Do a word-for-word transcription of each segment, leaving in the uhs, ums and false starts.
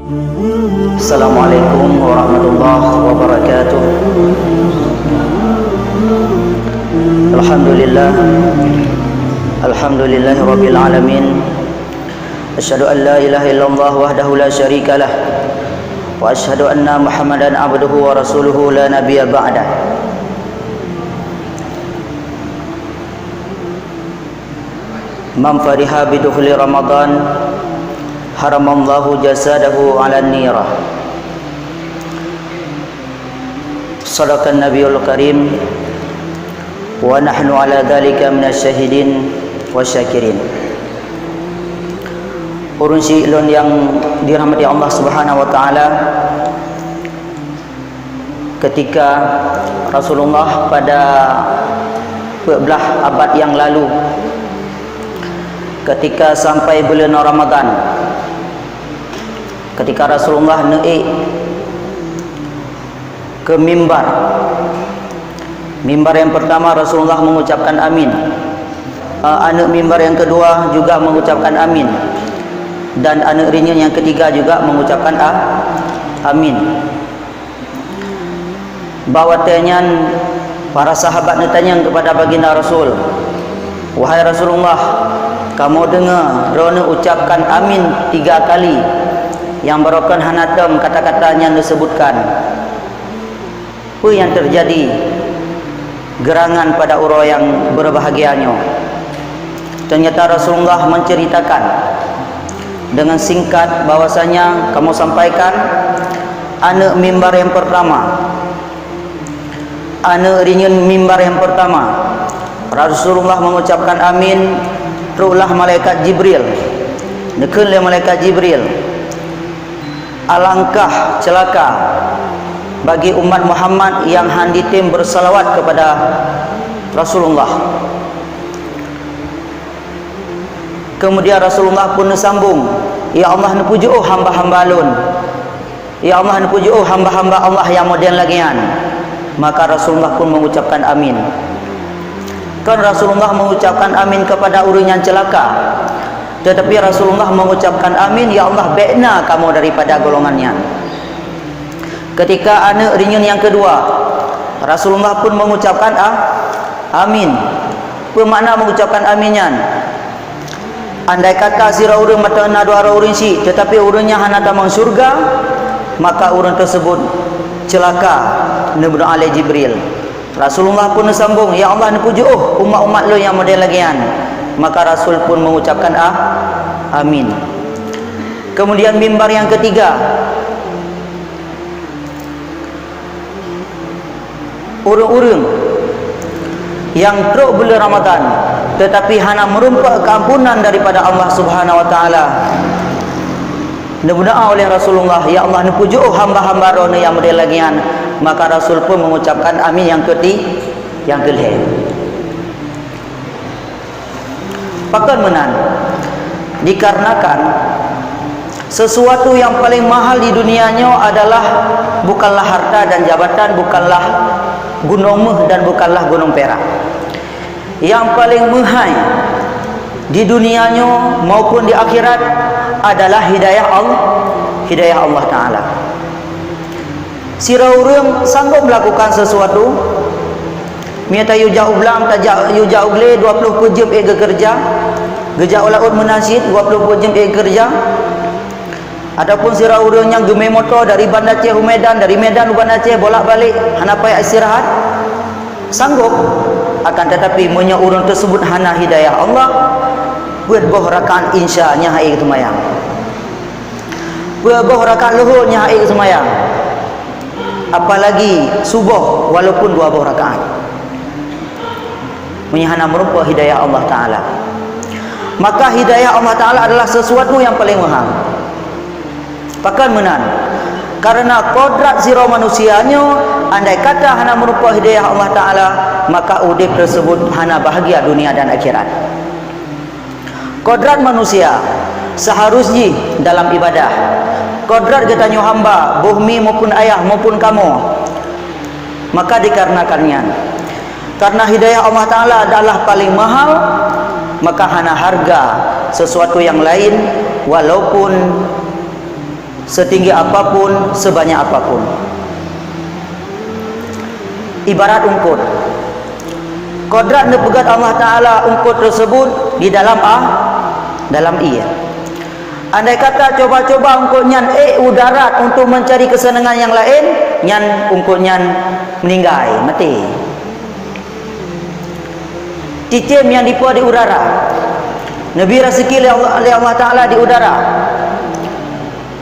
Assalamualaikum warahmatullahi wabarakatuh. Alhamdulillah. Alhamdulillahirabbil alamin. Asyhadu an la ilaha illallah wahdahu la syarikalah. Wa asyhadu anna Muhammadan abduhu wa rasuluhu la nabiyya ba'dah. Man fariha bidukhuli Ramadan, haramallahu jasadahu 'alan nirah. Shadaqan Nabiyul Karim, wa nahnu 'ala dzalika minasy syahidin wasyakirin. Ureuëng syik lôn nyang dirahmati Allah Subhanahu wa Taala, ketika Rasulullah pada peuet blaih abad nyang lalu, ketika sampai buleuen Ramadan, ketika Rasulullah neuék ke mimbar, mimbar nyang pertama Rasulullah mengucapkan amin. Eh, aneuk mimbar nyang kedua juga mengucapkan amin. Dan aneuk rinyeun nyang ketiga juga mengucapkan a-, amin. Bak watée nyan, para sahabat neutanyong keupada Baginda Rasul, "Wahai Rasulullah, kamoe deungoe droeneuh ucapkan amin tiga kali, nyang barokon hana tom kata-kata nyan neuseubutkan. Peue nyang teujadi geurangan pada uroe nyang beubahgia nyoe?" Teunyata Rasulullah menceritakan deungon singkat bahwasanya kamoe sampaikan aneuk mimbar nyang pertama, aneuk rinyeun mimbar nyang pertama, Rasulullah mengucapkan amin, troklah malaikat Jibril. Neukheun lé malaikat Jibril, "Alangkah ceulaka bagi umat Muhammad nyang han jitem beuseulaweuet keupada Rasulullah." Keumudian Rasulullah pun neusambong, "Ya Allah, neupujoe hamba-hamba lôn. Ya Allah, neupujoe hamba-hamba Allah nyang model lagée nyan." Maka Rasulullah pun mengucapkan amin. Kon Rasulullah mengucapkan amin keupada ureuëng nyang ceulaka, teutapi Rasulullah mengucapkan amin, "Ya Allah, bék na kamoe daripada golongan nyan." Ketika aneuk rinyeun nyang keudua, Rasulullah pun mengucapkan a-, amin. Peue makna mengucapkan amin nyan? Andai kata sidroe ureuëng mantong na dua droe ureuëng syik, teutapi ureuëng nyan hana tamong syeuruga, maka ureuëng teuseubut ceulaka, neubunoe lé Jibril. Rasulullah pun neusambong, "Ya Allah, neupujoe umat-umat lôn nyang model lagée nyan." Maka Rasul pun mengucapkan a-, amin. Keumudian mimbar nyang keutiga, ureuëng-ureuëng nyang trok buleuen Ramadan, teutapi hana meurumpok keuampunan daripada Allah Subhanahu wa Taala, neubunoe lé Rasulullah, "Ya Allah, neupujoe hamba-hamba droeneuh nyang model lagée nyan." Maka Rasul pun mengucapkan amin nyang keuti-, nyang keulhée. Pakon meunan? Dikarenakan sesuatu nyang paleng mahal di dunia nyoe adalah bukanlah harta dan jabatan, bukanlah gunong méuh dan bukanlah gunong pirak. Nyang paleng meuhai di dunia nyoe maupun di akhirat adalah hidayah Allah, hidayah Allah Taala. Sidroe ureuëng sanggob melakukan sesuatu, misalnya yue jak u blang, tajak yue jak u glé, dua ploh peuet jeuem ék geukeureuja, geujak u laôt meunan cit, dua ploh peuet jeuem ék geukeureuja, ataupun sidroe ureuëng nyang geumé moto dari Banda Aceh u Medan, dari Medan u Banda Aceh, bolak-balik, hana payah istirahat, sanggob. Akan tetapi, meunyoe ureuëng teuseubut hana hidayah Allah, peuet boh rakaat Isya nyan han ék geuseumayang. Peuet boh rakaat Luhur nyan han ék geuseumayang. Apalagi suboh, walaupun dua boh rakaat. Meunyoe hana meurumpok hidayah Allah Taala. Maka hidayah Allah Taala adalah sesuatu nyang paleng mahal. Pakon meunan? Karena kodrat sidroe manusia nyoe, andai kata hana meurumpok hidayah Allah Taala, maka udeb teuseubut hana bahagia dunia dan akhirat. Kodrat manusia seharus jih dalam ibadah. Kodrat geutanyoe hamba, boh mi maupun ayah maupun kamoe. Maka dikarenakan nyan, karena hidayah Allah Taala adalah paling mahal, maka hana harga sesuatu yang lain, walaupun Setinggi apapun, sebanyak apapun. Ibarat eungkôt. Kodrat neupeugét Allah Ta'ala eungkôt teusebut di dalam a-, dalam ié. Andai kata coba-coba eungkôt nyan ék u darat untuk mencari kesenangan nyang laén, nyan eungkôt nyan meuninggai, maté. Cicém nyang dipeue di udara. Neubri raseuki lé Allah, lé Allah Ta'ala di udara.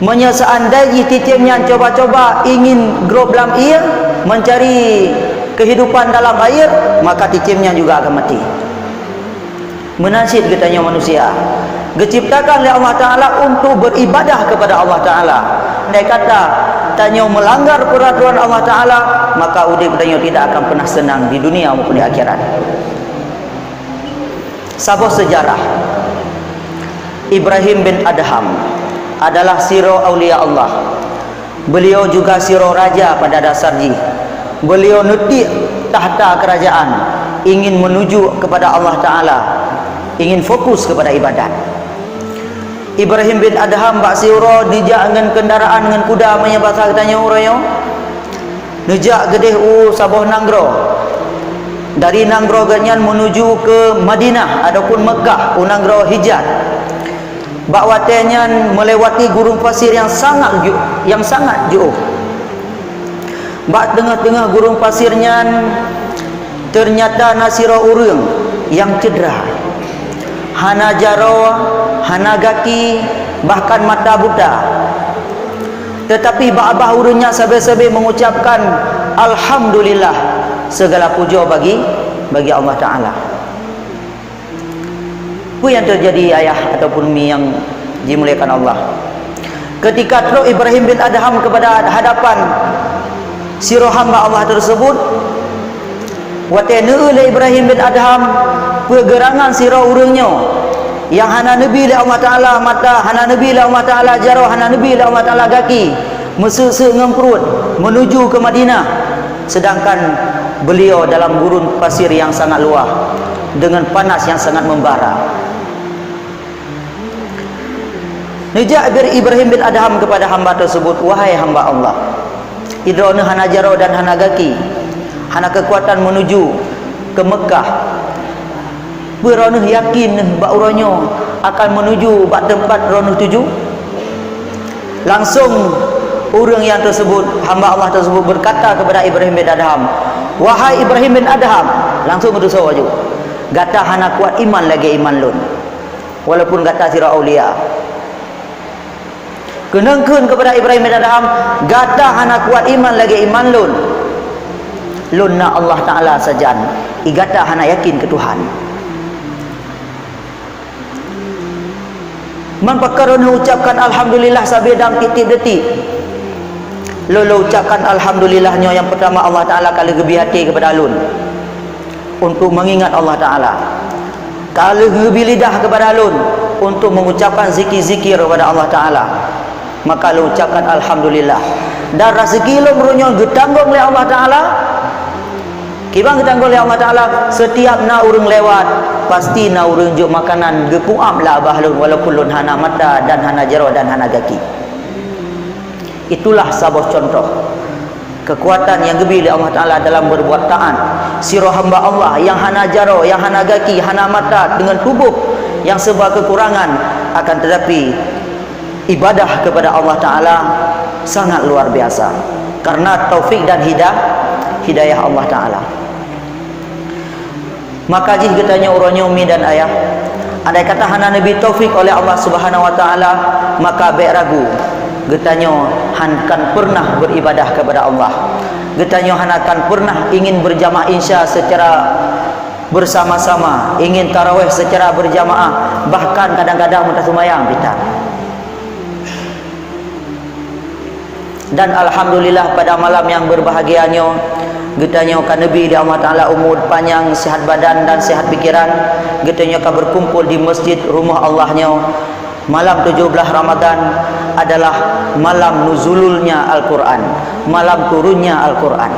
Meunyoe seandai jih cicém nyan coba-coba ingin grob lam ié, mencari kehidupan dalam air, maka cicém nyan juga akan mati. Meunan cit geutanyoe manusia, geuciptakan lé Allah Ta'ala untuk beribadah kepada Allah Ta'ala. Andai kata tanyoe melanggar peraturan Allah Ta'ala, maka udeb tanyoe tidak akan pernah senang di dunia maupun di akhirat. Saboh seujarah, Ibrahim bin Adham adalah sidroe aulia Allah. Beliau juga sidroe raja pada dasar jih. Beliau neutiek takhta kerajaan, ingin menuju kepada Allah Ta'ala, ingin fokus kepada ibadat. Ibrahim bin Adham bak siuroe neujak ngon kendaraan ngon kuda meunyoe basa geutanyoe uroe nyoe. Neujak geudeh u saboh nanggroe. Dari nanggroe geuhnyan menuju ke Madinah ataupun Meukah, u nanggroe Hijaz. Bak watée nyan melewati gurun pasir nyang sangat ju-, nyang sangat jiôh. Bak teungoh-teungoh gurun pasir nyan, teunyata na sidroe ureuëng nyang cedra, hana jaroe, hana gaki, bahkan mata buta. Teutapi bak babah ureuëng nyan sabe-sabe mengucapkan alhamdulillah, segala pujoe bagi, bagi Allah Ta'ala. Peue nyang teujadi, ayah ataupun mi nyang jimuliakan Allah? Keutika trok Ibrahim bin Adham keupada hadapan sidroe hamba Allah teusebut, watée neueu lé Ibrahim bin Adham peugeurangan sidroe ureuëng nyoe nyang hana neubri lé Allah Ta'ala mata, hana neubri lé Allah Ta'ala jaroe, hana neubri lé Allah Ta'ala gaki, meuseuek-seuek ngon pruet menuju ke Madinah, sedangkan beliau dalam gurun pasir nyang sangat luwah dengan panas nyang sangat membara. Neujak Ibr-, Ibrahim bin Adham keupada hamba teusebut, "Wahai hamba Allah, droeneuh hana jaroe dan hana gaki, hana keukuatan menuju ke Meukah. Peue droeneuh yakin neuh bak uroe nyoe akan menuju bak teumpat droeneuh tuju?" Langsong ureuëng nyang teusebut, hamba Allah teusebut beukata keupada Ibrahim bin Adham, "Wahai Ibrahim bin Adham," langsong geutusoe laju, "gata hana kuat iman lagée iman lôn, walaupun gata sidroe aulia." Keuneuk kheun keupada Ibrahim bin Adham, "Gata hana kuat iman lagée iman lôn. Lôn na Allah Ta'ala sajan, i gata hana yakin keu Tuhan." Man pakon droeneuh ucapkan alhamdulillah sabe dalam tieb-tieb detik? Lôn, lôn ucapkan alhamdulillah nyoe nyang peutama Allah Ta'ala ka lheueh geubri até keupada lôn untuk meungingat Allah Ta'ala. Ka lheueh geubri lidah keupada lôn untuk mengucapkan zikir-zikir keupada Allah Ta'ala. Maka lôn ucapkan alhamdulillah. Dan raseuki lôn meunyoe geutanggong lé Allah Ta'ala, kiban geutanggong lé Allah Ta'ala, setiap na ureuëng lewat, pasti na ureuëng jok makanan geupeuab lam babah lôn, walaupun lôn hana mata dan hana jaroe dan hana gaki. Itulah saboh contoh keukuatan nyang geubri lé Allah Ta'ala dalam berbuat taat. Sidroe hamba Allah nyang hana jaroe, nyang hana gaki, hana mata, dengan tuboh nyang serba kekurangan, akan tetapi ibadah kepada Allah Ta'ala sangat luar biasa karena taufik dan hida-, hidayah Allah Ta'ala. Maka jih geutanyoe uroe nyoe, mi dan ayah, andai kata hana neubri taufik oleh Allah Subhanahu wa Ta'ala, maka bék ragu, geutanyoe han-, akan pernah beribadah kepada Allah. Geutanyoe hana akan pernah ingin berjamaah Isya secara bersama-sama, ingin tarawih secara berjamaah, bahkan kadang-kadang meutaseumayang pih tan. Dan alhamdulillah, pada malam nyang berbahagia nyoe, geutanyoe ka neubri lé Allah Ta'ala umu panyang, sihat badan dan sihat pikiran. Geutanyoe ka berkumpul di masjid rumoh Allah nyoe. Malam tujoh blaih Ramadan adalah malam nuzulnya Al-Quran, malam turunnya Al-Quran.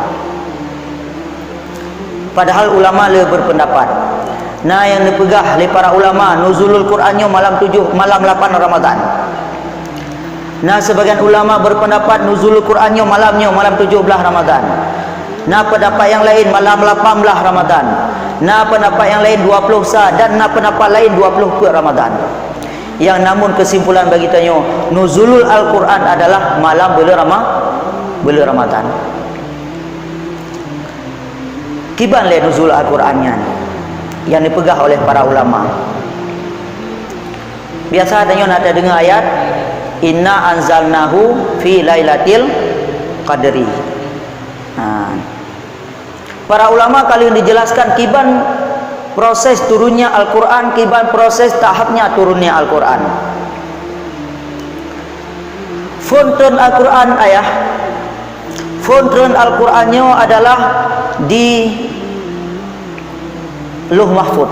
Padahal ulama le berpendapat, na nyang neupeugah lé para ulama nuzulul Quran nyoe malam tujoh, malam lapan Ramadan. Na sebagian ulama berpendapat nuzulul Quran nyoe malam nyoe, malam tujoh blaih Ramadan. Na pendapat yang lain malam lapan blaih Ramadan. Na pendapat yang lain dua puluh sa dan na pendapat lain dua puluh peuet Ramadan. Yang namun kesimpulan bagi tanyoe, nuzulul Al-Quran adalah malam buleuen Rama-, buleuen Ramadan. Kiban lé nuzul Al-Quran nyan yang dipeugah oleh para ulama. Biasa tanyoe na tadeungoe ayat, "Inna anzalnahu fi lailatil qadri." Ha. Para ulama ka lheueh dijelaskan kiban proses turunnya Al-Quran, kiban proses tahapnya turunnya Al-Quran. Phon treun Al-Quran, ayah. Phon treun Al-Quran nyoe adalah di Lauh Mahfud.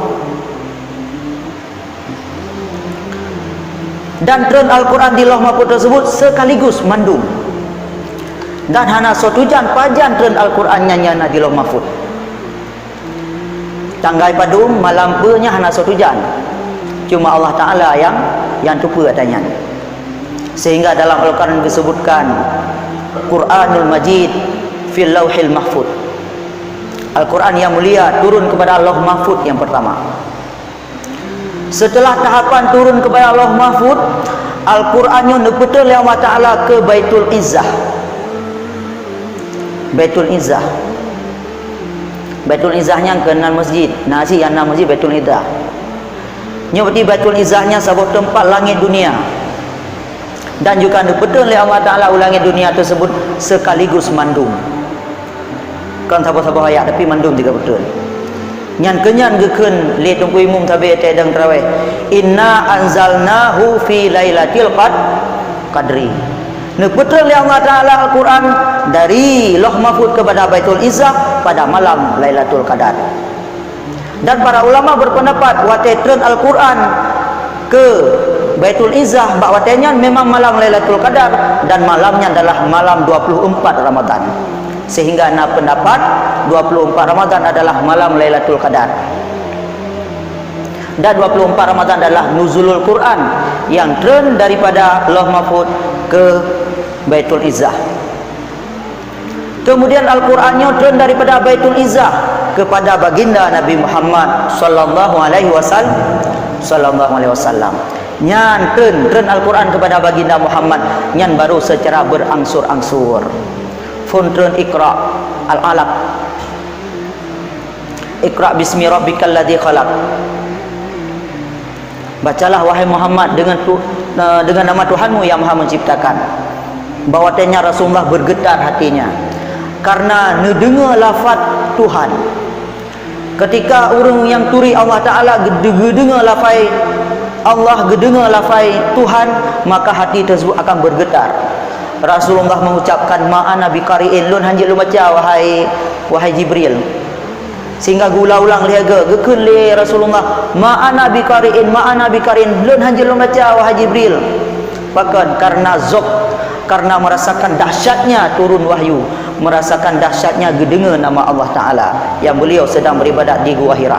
Dan treun Al-Quran di Lauh Mahfud tersebut sekaligus mandum. Dan hana soe tujan pajan treun Al-Quran nyan nyang na di Lauh Mahfud. Tanggai padum, malam peue nyan hana soe tujan. Cuma Allah Ta'ala yang, yang teupeue ata nyan. Sehingga dalam Al-Quran disebutkan, "Quranul Majid fil Lauhil Mahfud." Al-Quran yang mulia turun kepada Lauh Mahfud yang pertama. Setelah tahapan turun kepada Lauh Mahfud, Al-Quran nyoe neupeutrön lé Allah Ta'ala ke Baitul Izzah. Baitul Izzah. Baitul Izzah nyan keunan masjid. Na cit nyang nan masjid Baitul Izzah. Nyoe berarti Baitul Izzah nyan saboh teumpat langét dunia. Dan juga neupeutrön lé Allah Ta'ala u langét dunia tersebut sekaligus mandum. Kon saboh-saboh ayat, tapi mandum juga beutôi. Nyan keunyan geukheun lé Teungku Imum sabe teuh dang taraweh, "Inna anzalnahu fi lailatil qad-, qadri." Neupeutrön lé Allah Ta'ala Al-Quran dari Lauh Mahfud kepada Baitul Izzah pada malam Lailatul Qadar. Dan para ulama berpendapat watée treun Al-Quran ke Baitul Izzah bak watée nyan memang malam Lailatul Qadar dan malam nyan adalah malam dua puluh empat Ramadan. Sehingga na pendapat dua puluh empat Ramadan adalah malam Lailatul Qadar. Dan dua puluh empat Ramadan adalah Nuzulul Quran yang treun daripada Lauh Mahfud ke Baitul Izzah. Kemudian Al-Quran nyoe treun daripada Baitul Izzah kepada Baginda Nabi Muhammad sallallahu alaihi wasal-, sallallahu alaihi wasallam. Nyan treun, treun Al-Quran kepada Baginda Muhammad, nyan baru secara berangsur-angsur. Phon treun Iqra, Al-Alaq. Iqra bismi rabbikal ladzi khalaq. Bacalah, wahai Muhammad, dengan tu-, eh, dengan nama Tuhanmu yang Maha Menciptakan. Bahwa watée nyan Rasulullah bergetar hatinya karena neudeungoe lafaz Tuhan. Ketika ureuëng nyang turi Allah Ta'ala geude-, geudeungoe lafai Allah, geudeungoe lafai Tuhan, maka hati tersebut akan bergetar. Rasulullah mengucapkan, "Ma ana biqari'in, lôn hanjeuet lôn baca, wahai, wahai Jibril." Sehingga geuulang-ulang lhée goe, geukheun lé Rasulullah, "Ma ana biqari'in, ma ana biqari'in, lôn hanjeuet lôn baca, wahai Jibril." Pakon? Karena zok, karena merasakan dahsyatnya turun wahyu, merasakan dahsyatnya geudeungoe nama Allah Ta'ala yang beliau sedang beribadat di Gua Hira.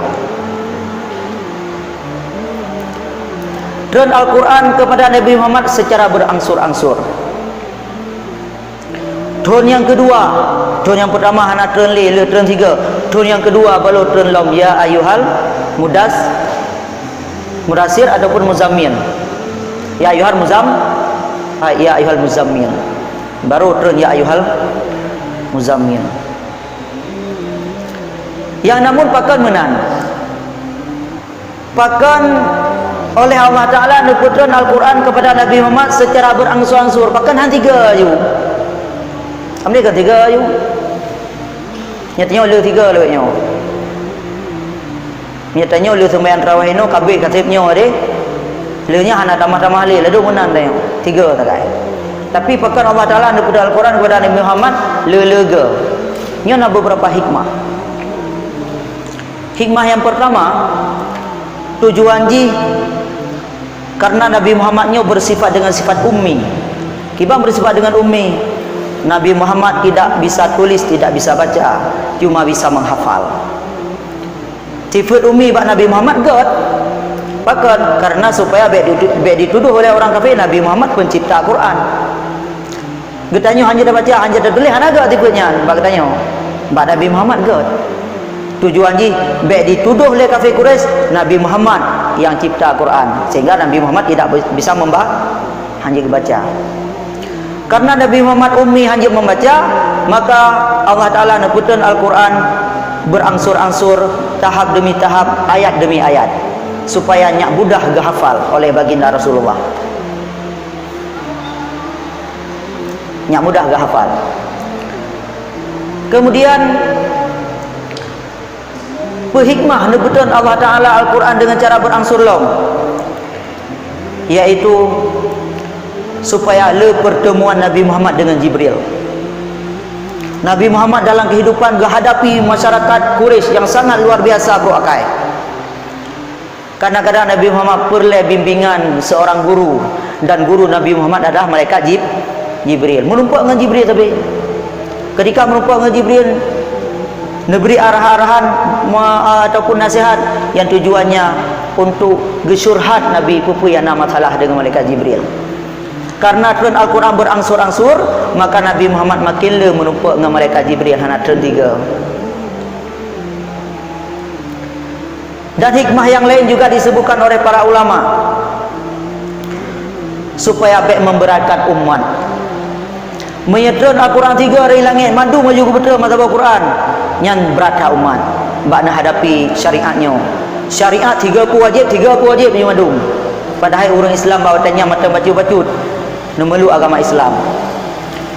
Treun Al-Quran kepada Nabi Muhammad secara berangsur-angsur. Thon nyang keudua, thon nyang peurtama hana treun lé, lheueh treun sigoe. Thon nyang keudua baru treun lom, "Ya ayyuhal mudas-, mudassir" ataupun "muzammil". "Ya ayyuhal muzam-, hai, ya ayyuhal muzammil". Baru treun "Ya ayyuhal muzammil". Nyang namun pakon meunan? Pakon oleh Allah Ta'ala neupeutreun Al-Quran kepada Nabi Muhammad secara berangsur-angsur? Pakon han tiga aju? Amri kan tiga aju? Nyatanya le tiga lewat nyoe. Nyatanya le sembahyang tarawih inoe kabeh kaseb nyoe deh. Le nyan hana tamah-tamah le, ladom meunan tanyoe. Tiga takai. Tapi pakon Allah Ta'ala neupeutreun Al-Quran kepada Nabi Muhammad le-le ga? Nyoe na beberapa hikmah. Hikmah yang pertama, tujuan jih karena Nabi Muhammad nyoe bersifat dengan sifat ummi. Kiban bersifat dengan ummi? Nabi Muhammad tidak bisa tulis, tidak bisa baca, cuma bisa menghafal. Sifat ummi bak Nabi Muhammad göt. Pakon? Karena supaya bèk ditu-, bèk dituduh oleh orang kafir Nabi Muhammad pencipta Quran. Geutanyoe hana tabaca, hana tatuléh, hana gèt tipe nyan bak geutanyoe. Bak Nabi Muhammad gèt. Tujuan jih bèk dituduh lé kafir Quraisy Nabi Muhammad yang cipta Quran, sehingga Nabi Muhammad tidak bi-, bisa memba-, hana geubaca. Karena Nabi Muhammad ummi, hana membaca, maka Allah Taala neupeutrön Al-Quran berangsur-angsur, tahap demi tahap, ayat demi ayat, supaya nyak mudah geuhafal oleh baginda Rasulullah. Nyak mudah geuhafal. Kemudian, peuhikmah neupeutrön Allah Taala Al-Quran dengan cara berangsur lom, yaitu supaya le pertemuan Nabi Muhammad dengan Jibril. Nabi Muhammad dalam kehidupan geuhadapi masyarakat Quraisy yang sangat luar biasa brok akai. Kadang-kadang Nabi Muhammad peureulèe bimbingan seorang guru, dan guru Nabi Muhammad adalah malaikat Jib-, Jibril. Meurumpok ngon Jibril tapi. Ketika meurumpok ngon Jibril, neubri arahan-arahan ma-, ataupun nasihat yang tujuannya untuk geusyurhat Nabi peue-peue nyang na masalah deungon malaikat Jibril. Karena trön Al-Quran berangsur-angsur, maka Nabi Muhammad makin le meurumpok ngon malaikat Jibril, hana trön tiga. Dan hikmah yang lain juga disebutkan oleh para ulama, supaya bèk memberatkan umat. Meunyoe trön Al-Quran tiga dari langèt, mandum laju geupeutrön masa Al-Quran, nyan brat that umat bak neuhadapi syariat nyoe. Syariat tiga peue wajéb, tiga peue wajéb nyoe mandum. Padahai ureueng Islam bak watèe nyan mantong bacut-bacut neumeuluk agama Islam.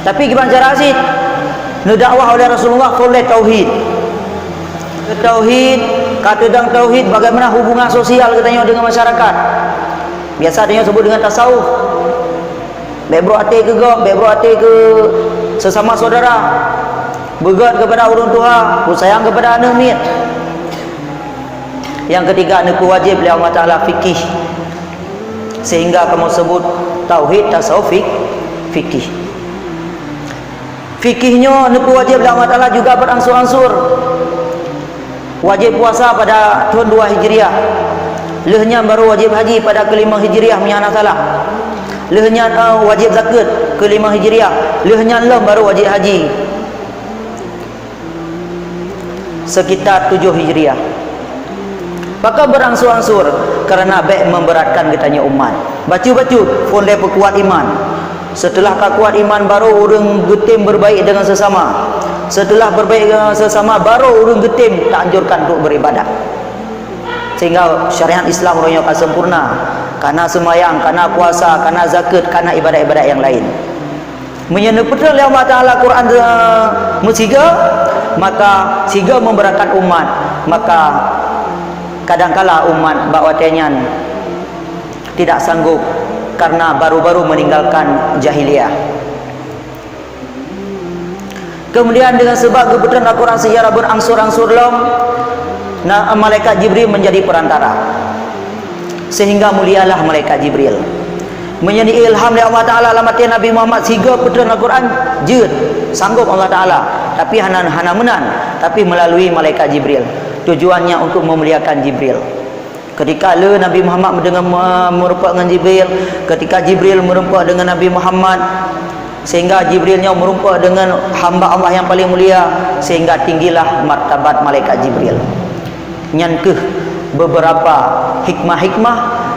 Tapi kiban cara cit neudakwah oleh Rasulullah, phôn lé tauhid. Tauhid, ka teudong tauhid, bagaimana hubungan sosial geutanyoe deungon masyarakat. Biasa tanyoe sebut deungon tasawuf. Bèk brok até keu gob, bèk brok até keu sesama saudara. Beugèt keupada ureueng tuha, beusayang keupada aneuk miet. Nyang keutiga, neupeuwajéb lé Allah Taala fikih. Sehingga kamoe sebut tauhid, tasawuf, fik-, fikih. Fikih nyoe neupeuwajéb lé Allah Taala juga berangsur-angsur. Wajéb puasa pada thôn dua Hijriah. Lheueh nyan baru wajéb haji pada keulimong Hijriah, meunyo hana salah. Lheueh nyan, eh, wajéb zakeuet keulimong Hijriah. Lheueh nyan lom baru wajéb haji. Sekitar tujoh Hijriah. Pakon berangsur-angsur? Karena bèk memberatkan geutanyoe umat. Bacut-bacut, phôn lé peukuat iman. Seuteulah ka kuat iman, baru ureueng geutem beurbaik deungon seusama. Seuteulah beurbaik deungon seusama, baru ureueng geutem taanjurkan untuk beuribadat. Sehingga syariat Islam uroe nyoe ka sempurna. Ka na seumayang, ka na puasa, ka na zakeuet, ka na ibadat-ibadat nyang laén. Meunyoe neupeutrön lé Allah Taala Quran, eh, meusigoe, maka sigoe memberatkan umat, maka kadangkala umat bak watèe nyan tidak sanggup karena baru-baru meninggalkan jahiliyah. Kemudian dengan sebab geupeutrön Al-Quran secara berangsur-angsur lom, na, malaikat Jibril menjadi perantara. Sehingga mulialah malaikat Jibril. Meunyoe ilham lé Allah Taala lam até Nabi Muhammad sigoe peutrön Al-Quran, jeuet, sanggob Allah Taala, tapi hana, hana meunan, tapi melalui malaikat Jibril. Tujuannya untuk memuliakan Jibril. Ketika le Nabi Muhammad deungon me-, meurumpok ngon Jibril, ketika Jibril meurumpok deungon Nabi Muhammad, sehingga Jibril nyoe meurumpok deungon hamba Allah nyang paleng mulia, sehingga tinggilah martabat malaikat Jibril. Nyan kheueh beberapa hikmah-hikmah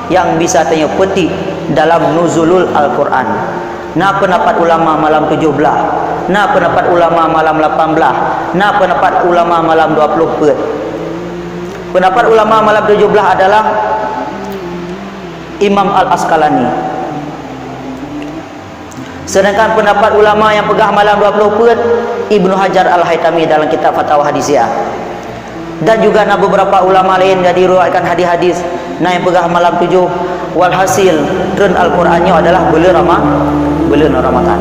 nyang bisa tanyoe peutik dalam nuzulul Al-Quran. Na peundapat ulama malam tujoh blaih, na peundapat ulama malam lapan blaih, na peundapat ulama malam dua ploh peuet. Peundapat ulama malam tujoh blaih adalah Imam Al-Asqalani. Sedangkan peundapat ulama nyang peugah malam dua ploh peuet, Ibnu Hajar Al-Haitami dalam kitab Fatawa Hadisiyah. Dan juga na beberapa ulama laén nyang diriwayatkan hadis-hadis, na nyang peugah malam tujoh. Walhasil, treun Al-Quran nyoe adalah buleuen Rama-, buleuen Ramadan.